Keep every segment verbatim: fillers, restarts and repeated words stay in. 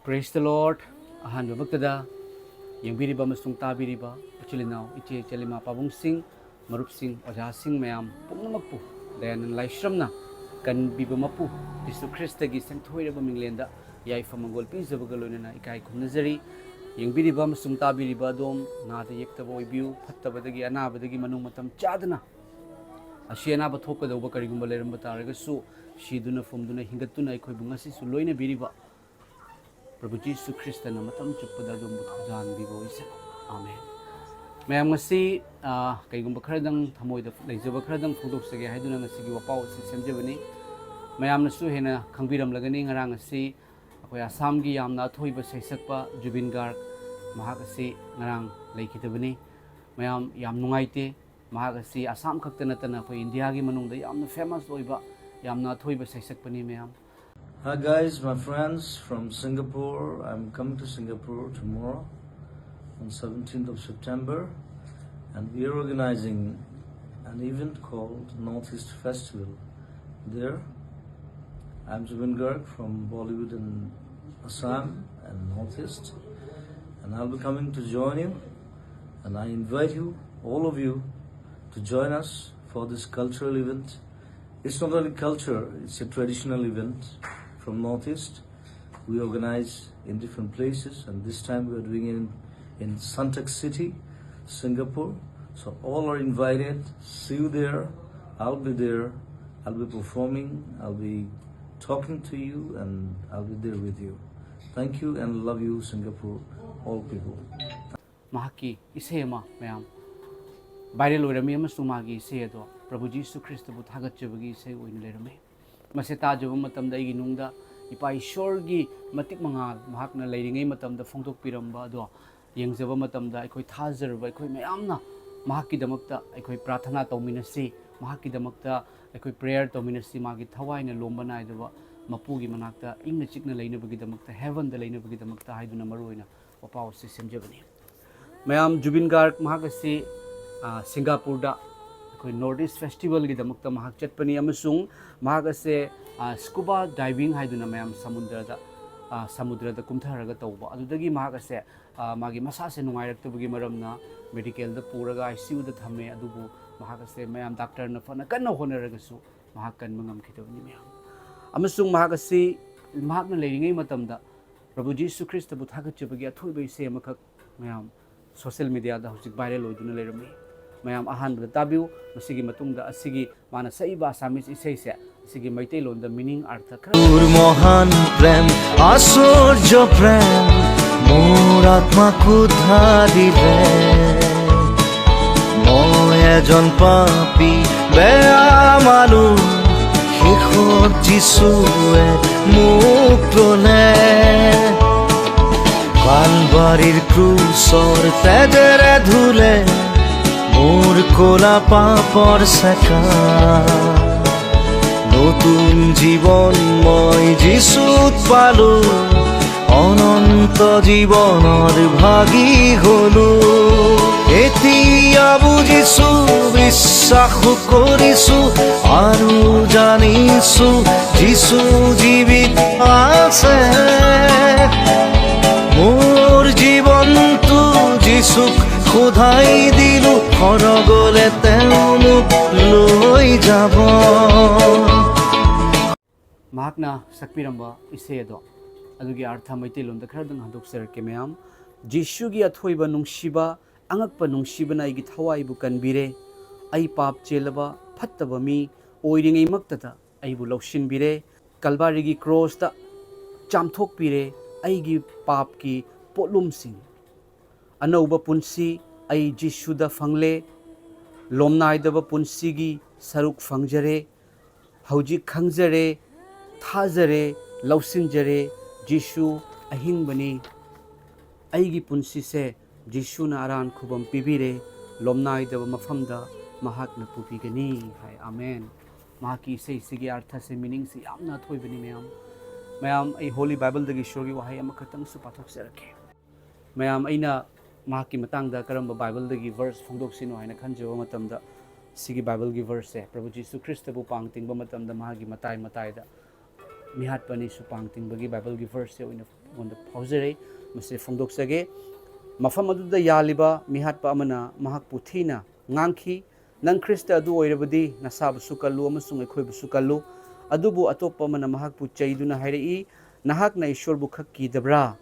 Praise the Lord. ꯑꯍꯥꯟꯕꯃꯛꯇꯗ ꯌꯦꯡꯕꯤꯔꯤꯕ ꯑꯃꯁꯨꯡ ꯇꯥꯕꯤꯔꯤꯕ ꯏꯆꯤꯜ ꯏꯅꯥꯎ, ꯏꯆꯦ ꯏꯆꯜ, ꯏꯃꯥ ꯄꯥꯕꯨꯡꯁꯤꯡ, ꯃꯔꯨꯞꯁꯤꯡ, ꯑꯣꯖꯥꯁꯤꯡ ꯃꯌꯥꯝ ꯄꯨꯝꯅꯃꯛꯄꯨ ꯗꯌꯥꯅꯟ ꯂꯥꯏꯁ꯭ꯔꯝꯅ ꯀꯟꯕꯤꯕ ꯃꯄꯨ ꯖꯤꯁꯨ ꯈ꯭ꯔꯤꯁꯇꯒꯤ ꯁꯦꯡꯊꯣꯏꯔꯕ ꯃꯤꯡꯂꯦꯟꯗ ꯌꯥꯏꯐ ꯃꯪꯒꯣꯜ ꯄꯤꯖꯕꯒ ꯂꯣꯏꯅꯅ ꯏꯀꯥꯏ ꯈꯨꯝꯅꯖꯔꯤ꯫ ꯌꯦꯡꯕꯤꯔꯤꯕ ꯑꯃꯁꯨꯡ ꯇꯥꯕꯤꯔꯤꯕ ꯑꯗꯣꯝ ꯅꯥꯗ ꯌꯦꯛꯇꯕ ꯑꯣꯏꯕꯤꯌꯨ꯫ ꯐꯠꯇꯕꯗꯒꯤ, ꯑꯅꯥꯕꯗꯒꯤ ꯃꯅꯨꯡ ꯃꯇꯝ ꯆꯥꯗꯅ ꯑꯁꯤ ꯑꯅꯥꯕ ꯊꯣꯛꯀꯗꯧꯕ ꯀꯔꯤꯒꯨꯝꯕ ꯂꯩꯔꯝꯕ ꯇꯥꯔꯒꯁꯨ, ꯁꯤꯗꯨꯅ ꯐꯨꯝꯗꯨꯅ ꯍꯤꯡꯒꯠꯇꯨꯅ ꯑꯩꯈꯣꯏꯕꯨ ꯉꯁꯤꯁꯨ ꯂꯣꯏꯅꯕꯤꯔꯤꯕ ꯄ꯭ꯔꯚꯨ ꯖꯤꯁꯨ ꯈ꯭ꯔꯤꯁꯇꯅ ꯃꯇꯝ ꯆꯨꯞꯄꯗ ꯑꯗꯣꯝꯕꯨ ꯊꯧꯖꯥꯟꯕꯤꯕ ꯑꯣꯏꯁꯅꯨ꯫ ꯑꯥꯃꯦꯟ꯫ ꯃꯌꯥꯝ, ꯉꯁꯤ, ꯑ, ꯀꯩꯒꯨꯝꯕ ꯈꯔꯗꯪ ꯊꯃꯣꯏꯗ ꯂꯩꯖꯕ ꯈꯔꯗꯪ ꯐꯣꯡꯗꯣꯛꯆꯒꯦ ꯍꯥꯏꯗꯨꯅ ꯉꯁꯤꯒꯤ ꯋꯥꯄꯥꯎ ꯑꯁꯤ ꯁꯦꯝꯖꯕꯅꯤ꯫ ꯃꯌꯥꯝꯅꯁꯨ ꯍꯦꯟꯅ ꯈꯪꯕꯤꯔꯝꯂꯒꯅꯤ, ꯉꯔꯥꯡ ꯑꯁꯤ ꯑꯩꯈꯣꯏ ꯑꯁꯥꯝꯒꯤ ꯌꯥꯝꯅ ꯑꯊꯣꯏꯕ ꯁꯩꯁꯛꯄ ꯖꯨꯕꯤꯟ ꯒꯥꯔꯒ, ꯃꯍꯥꯛ ꯑꯁꯤ ꯉꯔꯥꯡ ꯂꯩꯈꯤꯗꯕꯅꯤ꯫ ꯃꯌꯥꯝ, ꯌꯥꯝ ꯅꯨꯡꯉꯥꯏꯇꯦ꯫ ꯃꯍꯥꯛ ꯑꯁꯤ ꯑꯁꯥꯝ ꯈꯛꯇ ꯅꯠꯇꯅ ꯑꯩꯈꯣꯏ ꯏꯟꯗꯤꯌꯥꯒꯤ ꯃꯅꯨꯡꯗ ꯌꯥꯝꯅ famous ꯑꯣꯏꯕ, ꯌꯥꯝꯅ ꯑꯊꯣꯏꯕ ꯁꯩꯁꯛꯄꯅꯤ, ꯃꯌꯥꯝ꯫ Hi guys, my friends from Singapore. I'm coming to Singapore tomorrow on seventeenth of September, and we are organizing an event called Northeast Festival there. I'm Zubeen Garg from Bollywood in Assam and Northeast, and I'll be coming to join you, and I invite you, all of you, to join us for this cultural event. It's not only culture, it's a traditional event from Northeast. We organize in different places, and this time we are doing it in, in Suntec City, Singapore. So all are invited. See you there. I'll be there. I'll be performing. I'll be talking to you, and I'll be there with you. Thank you and love you, Singapore, all people. ꯃꯍꯥꯛꯀꯤ ꯏꯁꯩ ꯑꯃ ꯃꯌꯥꯝ viral ꯑꯣꯏꯔꯝꯃꯤ, ꯑꯃꯁꯨꯡ ꯃꯥꯒꯤ ꯏꯁꯩ ꯑꯗꯣ ꯄ꯭ꯔꯚꯨ ꯖꯤꯁꯨ ꯈ꯭ꯔꯤꯁꯇꯕꯨ ꯊꯥꯒꯠꯆꯕꯒꯤ ꯏꯁꯩ ꯑꯣꯏꯅ ꯂꯩꯔꯝꯃꯤ꯫ ꯃꯁꯤ ꯇꯥꯖꯕ ꯃꯇꯝꯗ ꯑꯩꯒꯤ ꯅꯨꯡꯗ ꯏꯄꯥ ꯏꯁꯣꯔꯒꯤ ꯃꯇꯤꯛ ꯃꯉꯥꯜ ꯃꯍꯥꯛꯅ ꯂꯩꯔꯤꯉꯩ ꯃꯇꯝꯗ ꯐꯣꯡꯗꯣꯛꯄꯤꯔꯝꯕ ꯑꯗꯣ ꯌꯦꯡꯖꯕ ꯃꯇꯝꯗ ꯑꯩꯈꯣꯏ ꯊꯥꯖꯔꯕ, ꯑꯩꯈꯣꯏ ꯃꯌꯥꯝꯅ ꯃꯍꯥꯛꯀꯤꯗꯃꯛꯇ ꯑꯩꯈꯣꯏ ꯄ꯭ꯔꯥꯊꯅꯥ ꯇꯧꯃꯤꯟꯅꯁꯤ, ꯃꯍꯥꯛꯀꯤꯗꯃꯛꯇ ꯑꯩꯈꯣꯏ prayer ꯇꯧꯃꯤꯟꯅꯁꯤ, ꯃꯥꯒꯤ ꯊꯋꯥꯏꯅ ꯂꯣꯝꯕ ꯅꯥꯏꯗꯕ ꯃꯄꯨꯒꯤ ꯃꯅꯥꯛꯇ ꯏꯪꯅ ꯆꯤꯛꯅ ꯂꯩꯅꯕꯒꯤꯗꯃꯛꯇ, heavenꯗ ꯂꯩꯅꯕꯒꯤꯗꯃꯛꯇ ꯍꯥꯏꯗꯨꯅ ꯃꯔꯨꯑꯣꯏꯅ ꯋꯥꯄꯥꯎ ꯑꯁꯤ ꯁꯦꯝꯖꯕꯅꯤ꯫ ꯃꯌꯥꯝ, ꯖꯨꯕꯤꯟ ꯒꯥꯔꯒ ꯃꯍꯥꯛ ꯑꯁꯤ, ꯑ, ꯁꯤꯡꯒꯥꯄꯨꯔꯗ ꯑꯩꯈꯣꯏ Northeast Festivalꯒꯤꯗꯃꯛꯇ ꯃꯍꯥꯛ ꯆꯠꯄꯅꯤ, ꯑꯃꯁꯨꯡ ꯃꯍꯥꯛ ꯑꯁꯦ, ꯑ, scuba diving ꯍꯥꯏꯗꯨꯅ ꯃꯌꯥꯝ ꯁꯃꯨꯗ꯭ꯔꯗ ꯑ, ꯁꯃꯨꯗ꯭ꯔꯗ ꯀꯨꯝꯊꯔꯒ ꯇꯧꯕ꯫ ꯑꯗꯨꯗꯒꯤ ꯃꯍꯥꯛ ꯑꯁꯦ, ꯑ, ꯃꯥꯒꯤ ꯃꯁꯥꯁꯦ ꯅꯨꯡꯉꯥꯏꯔꯛꯇꯕꯒꯤ ꯃꯔꯝꯅ ꯃꯦꯗꯤꯀꯦꯜꯗ ꯄꯨꯔꯒ ꯑꯥꯏ ꯁꯤ ꯌꯨꯗ ꯊꯝꯃꯦ꯫ ꯑꯗꯨꯕꯨ ꯃꯍꯥꯛ ꯑꯁꯦ ꯃꯌꯥꯝ ꯗꯥꯛꯇꯔꯅ ꯐꯅ ꯀꯟꯅ ꯍꯣꯠꯅꯔꯒꯁꯨ ꯃꯍꯥꯛ ꯀꯟꯕ ꯉꯝꯈꯤꯗꯕꯅꯤ, ꯃꯌꯥꯝ꯫ ꯑꯃꯁꯨꯡ ꯃꯍꯥꯛ ꯑꯁꯤ, ꯃꯍꯥꯛꯅ ꯂꯩꯔꯤꯉꯩ ꯃꯇꯝꯗ ꯄ꯭ꯔꯚꯨ ꯖꯤꯁꯨ ꯈ꯭ꯔꯤꯁꯇꯕꯨ ꯊꯥꯒꯠꯆꯕꯒꯤ ꯑꯊꯣꯏꯕ ꯏꯁꯩ ꯑꯃꯈꯛ ꯃꯌꯥꯝ ꯁꯣꯁꯤꯌꯦꯜ ꯃꯤꯗꯤꯌꯥꯗ ꯍꯧꯖꯤꯛ ꯚꯥꯏꯔꯦꯜ ꯑꯣꯏꯗꯨꯅ ꯂꯩꯔꯝꯃꯤ꯫ ꯃꯌꯥꯝ ꯑꯍꯥꯟꯕꯗ ꯇꯥꯕꯤꯌꯨ꯫ ꯃꯁꯤꯒꯤ ꯃꯇꯨꯡꯗ ꯑꯁꯤꯒꯤ ꯃꯥꯅ ꯁꯛꯏꯕ ꯑꯁꯥꯃꯤꯁ ꯏꯁꯩꯁꯦ, ꯑꯁꯤꯒꯤ ꯃꯩꯇꯩꯂꯣꯟꯗ ꯃꯤꯅꯤꯡ, ꯑꯥꯔꯊ ꯈꯔ তোর মহান প্রেম আশ্চর্য প্রেম মোর আত্মাক উদ্ধার দিলে। মই এজন পাপী বেয়া মানুহ, শেষত যীশুৱে মোক ললে। কালবাৰীৰ ক্ৰুচৰ তেজেৰে ধুলে মোৰ ক'লা পাপৰ চেকা। নতুন জীৱন মই যীচুত পালো, অনন্ত জীৱনৰ ভাগী হলো। এতিয়া বুজিছো, বিশ্বাস কৰিছো আৰু জানিছো, যীচু জীৱিত আছে। মোৰ জীৱনটো যীচুক সোধাই দিলো, সৰগলে তেওঁ মোক লৈ যাব। ꯃꯍꯥꯛꯅ ꯁꯛꯄꯤꯔꯝꯕ ꯏꯁꯩ ꯑꯗꯣ, ꯑꯗꯨꯒꯤ ꯑꯥꯔꯊ ꯃꯩꯇꯩꯂꯣꯟꯗ ꯈꯔꯗꯪ ꯍꯟꯗꯣꯛꯆꯔꯛꯀꯦ, ꯃꯌꯥꯝ꯫ ꯖꯤꯁꯨꯒꯤ ꯑꯊꯣꯏꯕ ꯅꯨꯡꯁꯤꯕ, ꯑꯉꯛꯄ ꯅꯨꯡꯁꯤꯕꯅ ꯑꯩꯒꯤ ꯊꯋꯥꯏꯕꯨ ꯀꯟꯕꯤꯔꯦ꯫ ꯑꯩ ꯄꯥꯞ ꯆꯦꯜꯂꯕ ꯐꯠꯇꯕ ꯃꯤ ꯑꯣꯏꯔꯤꯉꯩꯃꯛꯇꯗ ꯑꯩꯕꯨ ꯂꯧꯁꯤꯟꯕꯤꯔꯦ꯫ ꯀꯜꯕꯥꯔꯤꯒꯤ ꯀ꯭ꯔꯣꯁꯇ ꯆꯥꯝꯊꯣꯛꯄꯤꯔꯦ ꯑꯩꯒꯤ ꯄꯥꯞꯀꯤ ꯄꯣꯠꯂꯨꯝꯁꯤꯡ꯫ ꯑꯅꯧꯕ ꯄꯨꯟꯁꯤ ꯑꯩ ꯖꯤꯁꯨꯗ ꯐꯪꯂꯦ꯫ ꯂꯣꯝꯅꯥꯏꯗꯕ ꯄꯨꯟꯁꯤꯒꯤ ꯁꯔꯨꯛ ꯐꯪꯖꯔꯦ꯫ ꯍꯧꯖꯤꯛ ꯈꯪꯖꯔꯦ, ꯊꯥꯖꯔꯦ, ꯂꯧꯁꯤꯟꯖꯔꯦ, ꯖꯤꯁꯨ ꯑꯍꯤꯡꯕꯅꯤ꯫ ꯑꯩꯒꯤ ꯄꯨꯟꯁꯤꯁꯦ ꯖꯤꯁꯨꯅ ꯑꯔꯥꯟ ꯈꯨꯕꯝ ꯄꯤꯕꯤꯔꯦ꯫ ꯂꯣꯝꯅꯥꯏꯗꯕ ꯃꯐꯝꯗ ꯃꯍꯥꯛꯅ ꯄꯨꯕꯤꯒꯅꯤ ꯍꯥꯏ꯫ ꯑꯥꯃꯦꯟ꯫ ꯃꯍꯥꯛꯀꯤ ꯏꯁꯩꯁꯤꯒꯤ ꯑꯥꯔꯊꯁꯦ, ꯃꯤꯅꯤꯡꯁꯦ ꯌꯥꯝꯅ ꯑꯊꯣꯏꯕꯅꯤ, ꯃꯌꯥꯝ꯫ ꯃꯌꯥꯝ, ꯑꯩ ꯍꯣꯂꯤ ꯕꯥꯏꯕꯜꯗꯒꯤ ꯏꯁꯣꯔꯒꯤ ꯋꯥꯍꯩ ꯑꯃꯈꯛꯇꯪꯁꯨ ꯄꯥꯊꯣꯛꯆꯔꯛꯀꯦ꯫ ꯃꯌꯥꯝ, ꯑꯩꯅ ꯃꯍꯥꯛꯀꯤ ꯃꯇꯥꯡꯗ ꯀꯔꯝꯕ ꯕꯥꯏꯕꯜꯗꯒꯤ ꯚꯔꯁ ꯐꯣꯡꯗꯣꯛꯁꯤꯅꯣ ꯍꯥꯏꯅ ꯈꯟꯖꯕ ꯃꯇꯝꯗ, ꯁꯤꯒꯤ ꯕꯥꯏꯕꯜꯒꯤ ꯚꯔꯁꯁꯦ, ꯄ꯭ꯔꯚꯨ ꯖꯤꯁꯨ ꯈ꯭ꯔꯤꯁꯇꯕꯨ ꯄꯥꯡ ꯇꯤꯡꯕ ꯃꯇꯝꯗ ꯃꯍꯥꯛꯀꯤ ꯃꯇꯥꯏ ꯃꯇꯥꯏꯗ ꯃꯤꯍꯥꯠꯄ ꯑꯅꯤ ꯁꯨꯄꯥꯡ ꯇꯤꯡꯕꯒꯤ ꯕꯥꯏꯕꯜꯒꯤ ꯚꯔꯁꯁꯦ ꯑꯣꯏꯅ ꯑꯩꯉꯣꯟꯗ ꯐꯥꯎꯖꯔꯦ꯫ ꯃꯁꯤ ꯐꯣꯡꯗꯣꯛꯆꯒꯦ꯫ ꯃꯐꯝ ꯑꯗꯨꯗ ꯌꯥꯜꯂꯤꯕ ꯃꯤꯍꯥꯠꯄ ꯑꯃꯅ ꯃꯍꯥꯛꯄꯨ ꯊꯤꯅ ꯉꯥꯡꯈꯤ, "ꯅꯪ ꯈ꯭ꯔꯤꯁꯇ ꯑꯗꯨ ꯑꯣꯏꯔꯕꯗꯤ ꯅꯁꯥꯕꯨꯁꯨ ꯀꯜꯂꯨ ꯑꯃꯁꯨꯡ ꯑꯩꯈꯣꯏꯕꯨꯁꯨ ꯀꯜꯂꯨ"꯫ ꯑꯗꯨꯕꯨ ꯑꯇꯣꯞꯄ ꯑꯃꯅ ꯃꯍꯥꯛꯄꯨ ꯆꯩꯗꯨꯅ ꯍꯥꯏꯔꯛꯏ, "ꯅꯍꯥꯛꯅ ꯏꯁꯣꯔꯕꯨ ꯈꯛ ꯀꯤꯗꯕ꯭ꯔꯥ?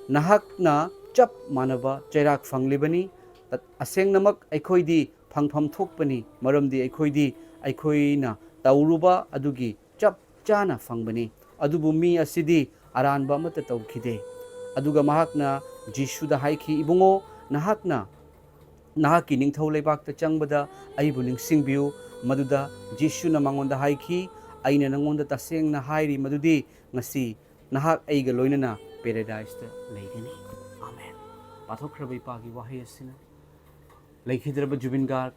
ꯅꯍꯥꯛꯅ ꯆꯞ ꯃꯥꯟꯅꯕ ꯆꯩꯔꯥꯛ ꯐꯪꯂꯤꯕꯅꯤ꯫ ꯑꯁꯦꯡꯅꯃꯛ ꯑꯩꯈꯣꯏꯗꯤ ꯐꯪꯐꯝ ꯊꯣꯛꯄꯅꯤ, ꯃꯔꯝꯗꯤ ꯑꯩꯈꯣꯏꯗꯤ ꯑꯩꯈꯣꯏꯅ ꯇꯧꯔꯨꯕ ꯑꯗꯨꯒꯤ ꯆꯞ ꯆꯥꯅ ꯐꯪꯕꯅꯤ꯫ ꯑꯗꯨꯕꯨ ꯃꯤ ꯑꯁꯤꯗꯤ ꯑꯔꯥꯟꯕ ꯑꯃꯠꯇ ꯇꯧꯈꯤꯗꯦ"꯫ ꯑꯗꯨꯒ ꯃꯍꯥꯛꯅ ꯖꯤꯁꯨꯗ ꯍꯥꯏꯈꯤ, "ꯏꯕꯨꯡꯉꯣ, ꯅꯍꯥꯛꯅ ꯅꯍꯥꯛꯀꯤ ꯅꯤꯡꯊꯧ ꯂꯩꯕꯥꯛꯇ ꯆꯪꯕꯗ ꯑꯩꯕꯨ ꯅꯤꯡꯁꯤꯡꯕꯤꯌꯨ"꯫ ꯃꯗꯨꯗ ꯖꯤꯁꯨꯅ ꯃꯉꯣꯟꯗ ꯍꯥꯏꯈꯤ, "ꯑꯩꯅ ꯅꯉꯣꯟꯗ ꯇꯁꯦꯡꯅ ꯍꯥꯏꯔꯤ ꯃꯗꯨꯗꯤ ꯉꯁꯤ ꯅꯍꯥꯛ ꯑꯩꯒ ꯂꯣꯏꯅꯅ ꯄꯦꯔꯥꯗꯥꯏꯁꯇ ꯂꯩꯒꯅꯤ"꯫ ꯑꯥꯃꯦꯟ꯫ ꯄꯥꯊꯣꯛꯈ꯭ꯔꯕ ꯏꯄꯥꯒꯤ ꯋꯥꯍꯩ ꯑꯁꯤꯅ ꯂꯩꯈꯤꯗ꯭ꯔꯕ ꯖꯨꯕꯤꯟ ꯒꯥꯔꯒ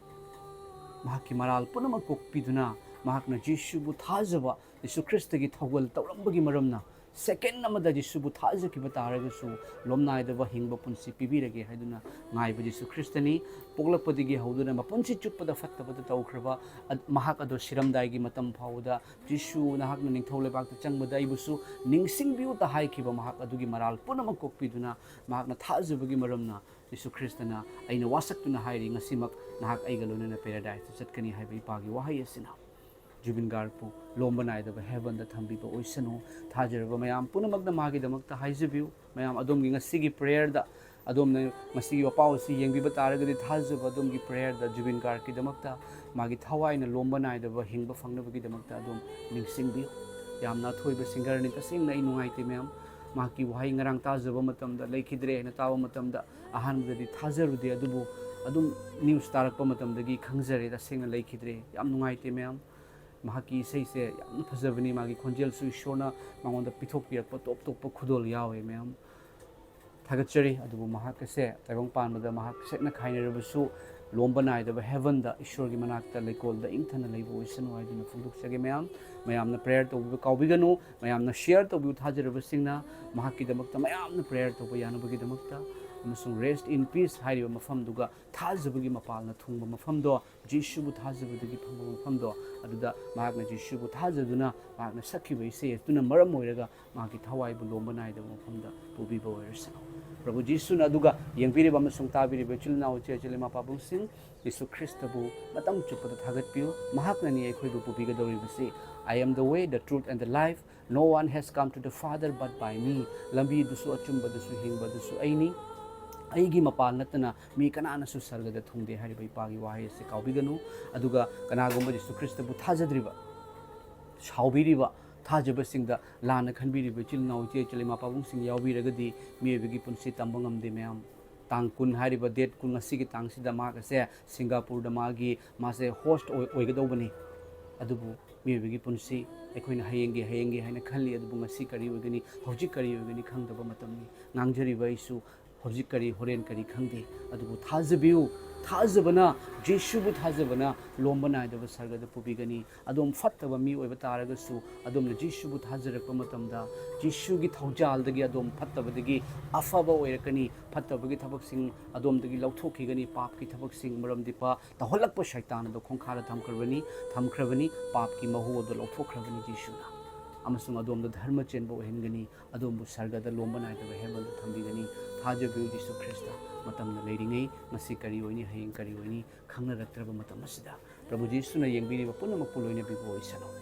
ꯃꯍꯥꯛꯀꯤ ꯃꯔꯥꯜ ꯄꯨꯝꯅꯃꯛ ꯀꯣꯛꯄꯤꯗꯨꯅ, ꯃꯍꯥꯛꯅ ꯖꯤꯁꯨꯕꯨ ꯊꯥꯖꯕ, ꯖꯤꯁꯨ ꯈ꯭ꯔꯤꯁꯇꯒꯤ ꯊꯧꯒꯜ ꯇꯧꯔꯝꯕꯒꯤ ꯃꯔꯝꯅ, ꯁꯦꯀꯦꯟ ꯑꯃꯗ ꯖꯤꯁꯨꯕꯨ ꯊꯥꯖꯈꯤꯕ ꯇꯥꯔꯒꯁꯨ ꯂꯣꯝꯅꯥꯏꯗꯕ ꯍꯤꯡꯕ ꯄꯨꯟꯁꯤ ꯄꯤꯕꯤꯔꯒꯦ ꯍꯥꯏꯗꯨꯅ ꯉꯥꯏꯕ ꯖꯤꯁꯨ ꯈ꯭ꯔꯤꯁꯇꯅꯤ꯫ ꯄꯣꯛꯂꯛꯄꯗꯒꯤ ꯍꯧꯗꯨꯅ ꯃꯄꯨꯟꯁꯤ ꯆꯨꯞꯄꯗ ꯐꯠꯇꯕꯇ ꯇꯧꯈ꯭ꯔꯕ ꯑ-, ꯃꯍꯥꯛ ꯑꯗꯣ ꯁꯤꯔꯝꯗꯥꯏꯒꯤ ꯃꯇꯝ ꯐꯥꯎꯕꯗ, "ꯖꯤꯁꯨ, ꯅꯍꯥꯛꯅ ꯅꯤꯡꯊꯧ ꯂꯩꯕꯥꯛꯇ ꯆꯪꯕꯗ ꯑꯩꯕꯨꯁꯨ ꯅꯤꯡꯁꯤꯡꯕꯤꯌꯨ"ꯇ ꯍꯥꯏꯈꯤꯕ ꯃꯍꯥꯛ ꯑꯗꯨꯒꯤ ꯃꯔꯥꯜ ꯄꯨꯝꯅꯃꯛ ꯀꯣꯛꯄꯤꯗꯨꯅ, ꯃꯍꯥꯛꯅ ꯊꯥꯖꯕꯒꯤ ꯃꯔꯝꯅ ꯖꯤꯁꯨ ꯈ꯭ꯔꯤꯁꯇꯅ, "ꯑꯩꯅ ꯋꯥꯁꯛꯇꯨꯅ ꯍꯥꯏꯔꯤ, ꯉꯁꯤꯃꯛ ꯅꯍꯥꯛ ꯑꯩꯒ ꯂꯣꯏꯅꯅ ꯄꯦꯔꯥꯗꯥꯏꯁꯇ ꯆꯠꯀꯅꯤ" ꯍꯥꯏꯕ ꯏꯄꯥꯒꯤ ꯋꯥꯍꯩ ꯑꯁꯤꯅ ꯖꯨꯕꯤꯟ ꯒꯥꯔꯒꯄꯨ ꯂꯣꯝꯕ ꯅꯥꯏꯗꯕ ꯍꯦꯕꯟꯗ ꯊꯝꯕꯤꯕ ꯑꯣꯏꯁꯅꯨ꯫ ꯊꯥꯖꯔꯕ ꯃꯌꯥꯝ ꯄꯨꯝꯅꯃꯛꯅ ꯃꯥꯒꯤꯗꯃꯛꯇ ꯍꯥꯏꯖꯕꯤꯌꯨ꯫ ꯃꯌꯥꯝ ꯑꯗꯣꯝꯒꯤ ꯉꯁꯤꯒꯤ ꯄ꯭ꯔꯦꯌꯔꯗ, ꯑꯗꯣꯝꯅ ꯉꯁꯤꯒꯤ ꯋꯥꯄꯥꯎ ꯑꯁꯤ ꯌꯦꯡꯕꯤꯕ ꯇꯥꯔꯒꯗꯤ, ꯊꯥꯖꯕ ꯑꯗꯣꯝꯒꯤ ꯄ꯭ꯔꯦꯌꯔꯗ ꯖꯨꯕꯤꯟ ꯒꯥꯔꯒꯀꯤꯗꯃꯛꯇ, ꯃꯥꯒꯤ ꯊꯋꯥꯏꯅ ꯂꯣꯝꯕ ꯅꯥꯏꯗꯕ ꯍꯤꯡꯕ ꯐꯪꯅꯕꯒꯤꯗꯃꯛꯇ ꯑꯗꯣꯝ ꯅꯤꯡꯁꯤꯡꯕꯤꯌꯨ꯫ ꯌꯥꯝꯅ ꯑꯊꯣꯏꯕ ꯁꯤꯡꯒꯔꯅꯤ꯫ ꯇꯁꯦꯡꯅ ꯑꯩ ꯅꯨꯡꯉꯥꯏꯇꯦ ꯃꯌꯥꯝ꯫ ꯃꯍꯥꯛꯀꯤ ꯋꯥꯍꯩ ꯉꯔꯥꯡ ꯇꯥꯖꯕ ꯃꯇꯝꯗ, ꯂꯩꯈꯤꯗ꯭ꯔꯦ ꯍꯥꯏꯅ ꯇꯥꯕ ꯃꯇꯝꯗ, ꯑꯍꯥꯟꯕꯗꯗꯤ ꯊꯥꯖꯔꯨꯗꯦ, ꯑꯗꯨꯕꯨ ꯑꯗꯨꯝ ꯅ꯭ꯌꯨꯁ ꯇꯥꯔꯛꯄ ꯃꯇꯝꯗꯒꯤ ꯈꯪꯖꯔꯦ, ꯇꯁꯦꯡꯅ ꯂꯩꯈꯤꯗ꯭ꯔꯦ꯫ ꯌꯥꯝ ꯅꯨꯡꯉꯥꯏꯇꯦ ꯃꯌꯥꯝ꯫ ꯃꯍꯥꯛꯀꯤ ꯏꯁꯩꯁꯦ ꯌꯥꯝꯅ ꯐꯖꯕꯅꯤ, ꯃꯥꯒꯤ ꯈꯣꯟꯖꯦꯜꯁꯨ ꯏꯁꯣꯔꯅ ꯃꯉꯣꯟꯗ ꯄꯤꯊꯣꯛꯄꯤꯔꯛꯄ ꯇꯣꯞ ꯇꯣꯞꯄ ꯈꯨꯗꯣꯜ ꯌꯥꯎꯋꯦ ꯃꯌꯥꯝ꯫ ꯊꯥꯒꯠꯆꯔꯤ꯫ ꯑꯗꯨꯕꯨ ꯃꯍꯥꯛ ꯑꯁꯦ ꯇꯥꯏꯕꯪ ꯄꯥꯟꯕꯗ ꯃꯍꯥꯛ ꯁꯦꯛꯅ ꯈꯥꯏꯅꯔꯕꯁꯨ, ꯂꯣꯝꯕ ꯅꯥꯏꯗꯕ ꯍꯦꯕꯟꯗ ꯏꯁꯣꯔꯒꯤ ꯃꯅꯥꯛꯇ ꯂꯩꯀꯣꯜꯗ ꯏꯪꯊꯅ ꯂꯩꯕ ꯑꯣꯏꯁꯅꯨ ꯍꯥꯏꯗꯨꯅ ꯐꯣꯡꯗꯣꯛꯆꯒꯦ ꯃꯌꯥꯝ꯫ ꯃꯌꯥꯝꯅ ꯄ꯭ꯔꯦꯌꯔ ꯇꯧꯕꯤꯕ ꯀꯥꯎꯕꯤꯒꯅꯨ꯫ ꯃꯌꯥꯝꯅ ꯁꯤꯌꯔ ꯇꯧꯕꯤꯌꯨ, ꯊꯥꯖꯔꯕꯁꯤꯡꯅ ꯃꯍꯥꯛꯀꯤꯗꯃꯛꯇ ꯃꯌꯥꯝꯅ ꯄ꯭ꯔꯦꯌꯔ ꯇꯧꯕ ꯌꯥꯅꯕꯒꯤꯗꯃꯛꯇ꯫ ꯑꯃꯁꯨꯡ Rest in Peace ꯍꯥꯏꯔꯤꯕ ꯃꯐꯝꯗꯨꯒ ꯊꯥꯖꯕꯒꯤ ꯃꯄꯥꯜꯅ ꯊꯨꯡꯕ ꯃꯐꯝꯗꯣ, ꯖꯤꯁꯨꯕꯨ ꯊꯥꯖꯕꯗꯒꯤ ꯐꯪꯕ ꯃꯐꯝꯗꯣ, ꯑꯗꯨꯗ ꯃꯍꯥꯛꯅ ꯖꯤꯁꯨꯕꯨ ꯊꯥꯖꯗꯨꯅ ꯃꯍꯥꯛꯅ ꯁꯛꯈꯤꯕ ꯏꯁꯩ ꯑꯗꯨꯅ ꯃꯔꯝ ꯑꯣꯏꯔꯒ ꯃꯍꯥꯛꯀꯤ ꯊꯋꯥꯏꯕꯨ ꯂꯣꯝꯕ ꯅꯥꯏꯗꯕ ꯃꯐꯝꯗ ꯄꯨꯕꯤꯕ ꯑꯣꯏꯔꯁꯅꯨ꯫ ꯄ꯭ꯔꯚꯨ ꯖꯤꯁꯨꯅ ꯑꯗꯨꯒ ꯌꯦꯡꯕꯤꯔꯤꯕ ꯑꯃꯁꯨꯡ ꯇꯥꯕꯤꯔꯤꯕ ꯏꯆꯤꯜ ꯏꯅꯥꯎ ꯏꯆꯦ ꯏꯆꯤꯜ ꯏꯃꯥ ꯄꯥꯕꯨꯡꯁꯤꯡ, ꯖꯤꯁꯨ ꯈ꯭ꯔꯤꯁꯇꯕꯨ ꯃꯇꯝ ꯆꯨꯞꯄꯗ ꯊꯥꯒꯠꯄꯤꯌꯨ꯫ ꯃꯍꯥꯛꯅꯅꯤ ꯑꯩꯈꯣꯏꯕꯨ ꯄꯨꯕꯤꯒꯗꯧꯔꯤꯕꯁꯤ꯫ "I am the way, the truth and the life. No one has come to the Father but by me." ꯂꯝꯕꯤꯗꯨꯁꯨ, ꯑꯆꯨꯝꯕꯗꯨꯁꯨ, ꯍꯤꯡꯕꯗꯨꯁꯨ ꯑꯩꯅꯤ꯫ "ꯑꯩꯒꯤ ꯃꯄꯥꯜ ꯅꯠꯇꯅ ꯃꯤ ꯀꯅꯥꯅꯁꯨ ꯁꯔꯒꯗ ꯊꯨꯡꯗꯦ" ꯍꯥꯏꯔꯤꯕ ꯏꯄꯥꯒꯤ ꯋꯥꯍꯩ ꯑꯁꯤ ꯀꯥꯎꯕꯤꯒꯅꯨ꯫ ꯑꯗꯨꯒ ꯀꯅꯥꯒꯨꯝꯕ ꯖꯤꯁꯨ ꯈ꯭ꯔꯤꯁꯇꯕꯨ ꯊꯥꯖꯗ꯭ꯔꯤꯕ, ꯁꯥꯎꯕꯤꯔꯤꯕ, ꯊꯥꯖꯕꯁꯤꯡꯗ ꯂꯥꯟꯅ ꯈꯟꯕꯤꯔꯤꯕ ꯏꯆꯤꯜ ꯏꯅꯥꯎ ꯏꯆꯦ ꯏꯆꯤꯜ ꯏꯃꯥ ꯄꯥꯕꯨꯡꯁꯤꯡ ꯌꯥꯎꯕꯤꯔꯒꯗꯤ, ꯃꯤꯑꯣꯏꯕꯒꯤ ꯄꯨꯟꯁꯤ ꯇꯝꯕ ꯉꯝꯗꯦ ꯃꯌꯥꯝ꯫ ꯇꯥꯡ ꯀꯨꯟ ꯍꯥꯏꯔꯤꯕ date ꯀꯨꯟ, ꯉꯁꯤꯒꯤ ꯇꯥꯡꯁꯤꯗ ꯃꯍꯥꯛ ꯑꯁꯦ ꯁꯤꯡꯒꯥꯄꯨꯔꯗ ꯃꯥꯒꯤ, ꯃꯥꯁꯦ host ꯑꯣꯏ-, ꯑꯣꯏꯒꯗꯧꯕꯅꯤ꯫ ꯑꯗꯨꯕꯨ ꯃꯤꯑꯣꯏꯕꯒꯤ ꯄꯨꯟꯁꯤ, ꯑꯩꯈꯣꯏꯅ ꯍꯌꯦꯡꯒꯤ, ꯍꯌꯦꯡꯒꯤ ꯍꯥꯏꯅ ꯈꯜꯂꯤ, ꯑꯗꯨꯕꯨ ꯉꯁꯤ ꯀꯔꯤ ꯑꯣꯏꯒꯅꯤ, ꯍꯧꯖꯤꯛ ꯀꯔꯤ ꯑꯣꯏꯒꯅꯤ ꯈꯪꯗꯕ ꯃꯇꯝꯅꯤ꯫ ꯉꯥꯡꯖꯔꯤꯕ ꯑꯩꯁꯨ ꯍꯧꯖꯤꯛ ꯀꯔꯤ, ꯍꯣꯔꯦꯟ ꯀꯔꯤ ꯈꯪꯗꯦ꯫ ꯑꯗꯨꯕꯨ ꯊꯥꯖꯕꯤꯌꯨ, ꯊꯥꯖꯕꯅ, ꯖꯤꯁꯨꯕꯨ ꯊꯥꯖꯕꯅ ꯂꯣꯝꯕ ꯅꯥꯏꯗꯕ ꯁꯔꯒꯗ ꯄꯨꯕꯤꯒꯅꯤ꯫ ꯑꯗꯣꯝ ꯐꯠꯇꯕ ꯃꯤ ꯑꯣꯏꯕ ꯇꯥꯔꯒꯁꯨ, ꯑꯗꯣꯝꯅ ꯖꯤꯁꯨꯕꯨ ꯊꯥꯖꯔꯛꯄ ꯃꯇꯝꯗ, ꯖꯤꯁꯨꯒꯤ ꯊꯧꯖꯥꯜꯗꯒꯤ ꯑꯗꯣꯝ ꯐꯠꯇꯕꯗꯒꯤ ꯑꯐꯕ ꯑꯣꯏꯔꯛꯀꯅꯤ꯫ ꯐꯠꯇꯕꯒꯤ ꯊꯕꯛꯁꯤꯡ ꯑꯗꯣꯝꯗꯒꯤ ꯂꯧꯊꯣꯛꯈꯤꯒꯅꯤ, ꯄꯥꯞꯀꯤ ꯊꯕꯛꯁꯤꯡ, ꯃꯔꯝꯗꯤ ꯄ-, ꯇꯧꯍꯜꯂꯛꯄ ꯁꯩꯇꯥꯟ ꯑꯗꯣ ꯈꯣꯡꯈꯥꯗ ꯊꯝꯈ꯭ꯔꯕꯅꯤ, ꯊꯝꯈ꯭ꯔꯕꯅꯤ, ꯄꯥꯞꯀꯤ ꯃꯍꯨ ꯑꯗꯣ ꯂꯧꯊꯣꯛꯈ꯭ꯔꯕꯅꯤ ꯖꯤꯁꯨꯅ꯫ ꯑꯃꯁꯨꯡ ꯑꯗꯣꯝꯗ ꯙꯔꯃ ꯆꯦꯟꯕ ꯑꯣꯏꯍꯟꯒꯅꯤ, ꯑꯗꯣꯝꯕꯨ ꯁꯔꯒꯗ ꯂꯣꯝꯕ ꯅꯥꯏꯗꯕ ꯍꯦꯕꯟꯗ ꯊꯝꯕꯤꯒꯅꯤ꯫ ꯊꯥꯖꯕꯤꯌꯨ ꯖꯤꯁꯨ ꯈ꯭ꯔꯤꯁꯇ, ꯃꯇꯝꯅ ꯂꯩꯔꯤꯉꯩ꯫ ꯉꯁꯤ ꯀꯔꯤ ꯑꯣꯏꯅꯤ, ꯍꯌꯦꯡ ꯀꯔꯤ ꯑꯣꯏꯅꯤ ꯈꯪꯅꯔꯛꯇ꯭ꯔꯕ ꯃꯇꯝ ꯑꯁꯤꯗ, ꯄ꯭ꯔꯚꯨ ꯖꯤꯁꯨꯅ ꯌꯦꯡꯕꯤꯔꯤꯕ ꯄꯨꯝꯅꯃꯛꯄꯨ ꯂꯣꯏꯅꯕꯤꯕ ꯑꯣꯏꯁꯅꯨ꯫